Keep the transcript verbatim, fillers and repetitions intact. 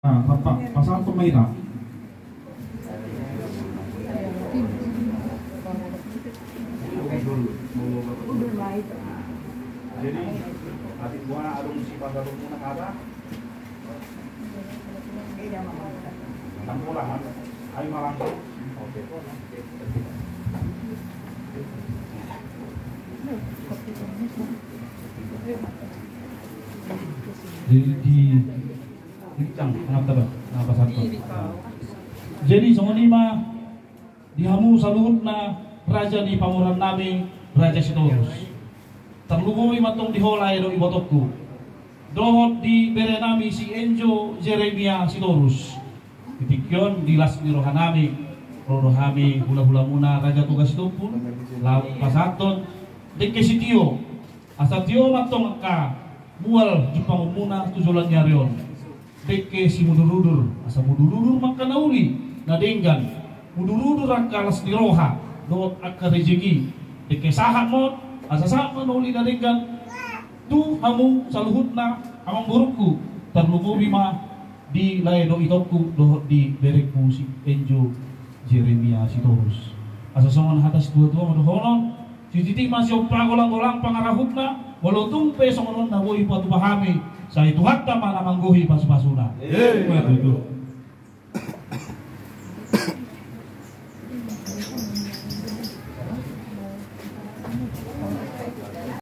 Nah, Bapak, pasang pemain. Jadi, adik gua adong si pasal rumah ada. Tangkulahan, ayo malam. Oke. Di, di, di cang, ngapa, Bang? Ngapa satu? Jadi, songon i ma di hamu saluhutna raja ni pamoruan nami, Raja Sitorus. Tarlumobi ma tong di ho lae dohot ibotongku, dohot di bere nami si Enjo Jeremia Sitorus. Di tingki on di las ni roha nami, ro do hami hula-hula muna Raja Toga Sitompul, laho pasahathon dengke sitio, asa tio ma tong angka mual jumpangon muna tu joloan ni ari on. Dengke simudur-udur, asa mudur-udur ma angka na uli na denggan, mudur-udur angka las ni roha dohot angka rejeki. Dengke sahat ma on, asa sahat ma na uli na denggan tu hamu saluhutna amangborungku, tarlumobi ma di lae dohot itongku dohot di berengku si Enjo Jeremia Sitorus. Asa songon hata situa-tua ma dohonon, sititi ma siompa, golang-golang pangarahutna. Molo tung pe songon on na boi patupa hami, sai Tuhanta ma na manggohi pasu-pasuna. Emma tutu.